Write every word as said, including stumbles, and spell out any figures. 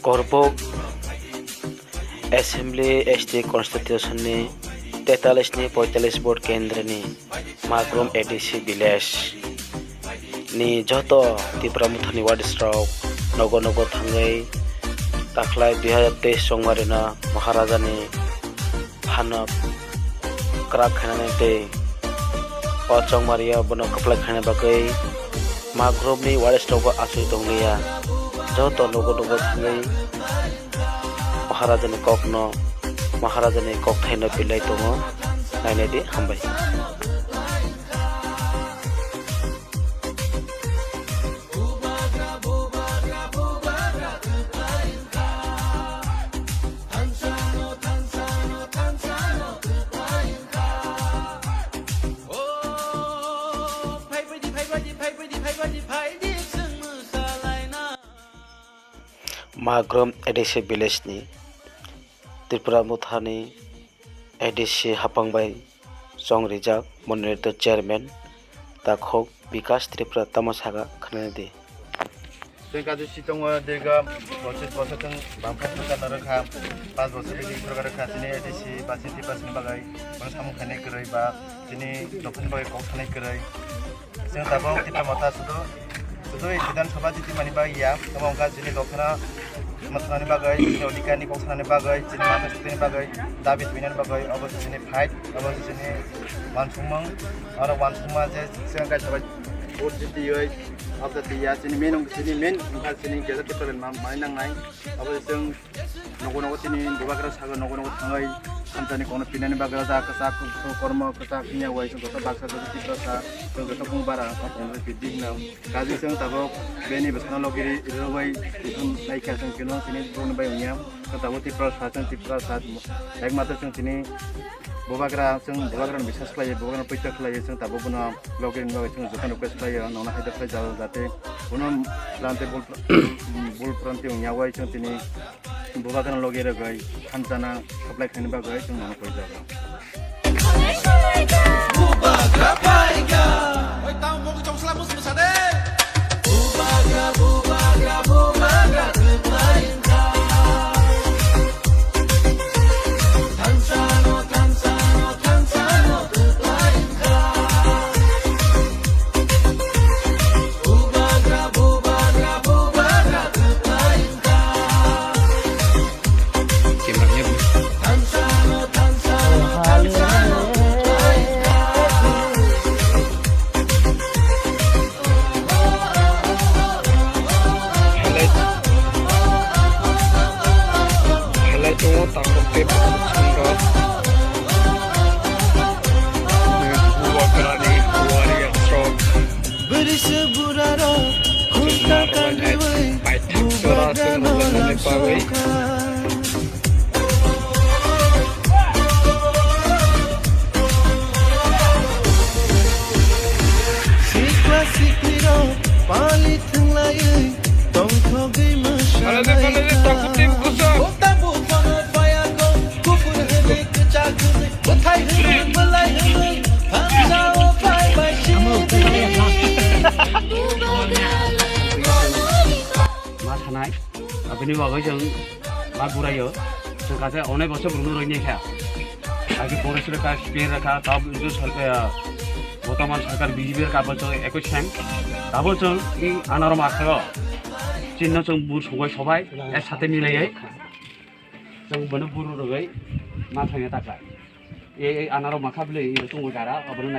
Korbok Assembly S T Constitution ni tetalis ni poitalis vote kendra ni Magrum A D C village ni joto Tipra Motha ni wards rok nogo nogo thangwi takhlai dui hazar teis chongmari no Maharaja ni phano kwrak khainani tei o chongmario bono kwplai khaina bagwi Magrum ni wards rogo achuk tongliya. Joto nogo nogo thangwi Maharaja ni kokno, Maharaja ni kokthaino pilai tongo. Nainai di, hambai. Magrum A D C village ni Tripura Mothani A D C hapang bai chongrijak monolith chairman takhuk Bikash Tripura tamo saka khwnani di. Chwng kaisa si tongo dirgha pochis bosor chwng bumper sorkar no rwkha, panch bosor bisi sorkar rwkha chini A D C ba chini Tiprasa ni bagwi, bono samung khainai kwrwi ba chini dophani bagwi kok sanai kwrwi. Chwng tabuk Tipra Motha sudu, sudu Bidhan Sabha jiti mani bagwi ya, tamo wngkha chini dophano Mothani bagwi, chini odhikar ni kok sanani bagwi, chini masa sutini bagwi, dabi tuinani bagwi, obo se chini fight, obo se chini wansukmung, oro wansukma je chwng kaisa bai vote jitiwi, obo se tiya chini main wng-, chini main wngkha chini Greater Tipraland ma-, manwi nangnai, obo se chwng nogo nogo chini bubagra sago nogo nogo thangwi hamjani kokno pinani bagwi rwjak, kwchak kormo kwchak wngya bai chwng joto baksa joto Tiprasa, chwng joto bung bara kokno pidi hwnwi. Kaji chwng tabuk bini bwsano logi ri-, rwui tong naikha chwng kino chini boni bai wngya. Chwng tabuk Tiprasa chwng Tiprasa ekmatro chwng chini bubagra chwng bubagrano bisas khlaiwi bubagrano poito khlaiwi chwng tabuk bono logi rini bagwi chwng jotono request khlaio nono haida khlai jao jate bono pranti bul bul pranti wngya bai chwng chini bubagrano logi rwgwi hamjana supply khaina bagwi chwng nono poito. Halai, halai tongo takhuk tei bukhuk song rok. Bubagrani buari yatrok. Bwrwi se bura rok khunta kandriwi bubagrano nang songkha. Sikla siklirok pali thwnglaiwi tongthogwi mwsalaikha. Bota buphano payakho kuphur hwnwi kwchak hwnwi bwthai hwnwi bwlai hwnwi thansa o phai bai sini. Ma thanai, abini bagwi chwng ma buraio, chwng kaisa onai bosor borokno rwini kha. Agi Congress rwkha, C P I M rwkha, tab indu sarkar, botoman sarkar B J P rwkha, abo chwng ekoi sem. Abo chwng i anaro makhao. Chinno chwng bur sugoi sobai, ek sate milaiye. Chwng bono buru rwgoi, ma thangya takha. E, e anaro makha bile, e tungo gara, abono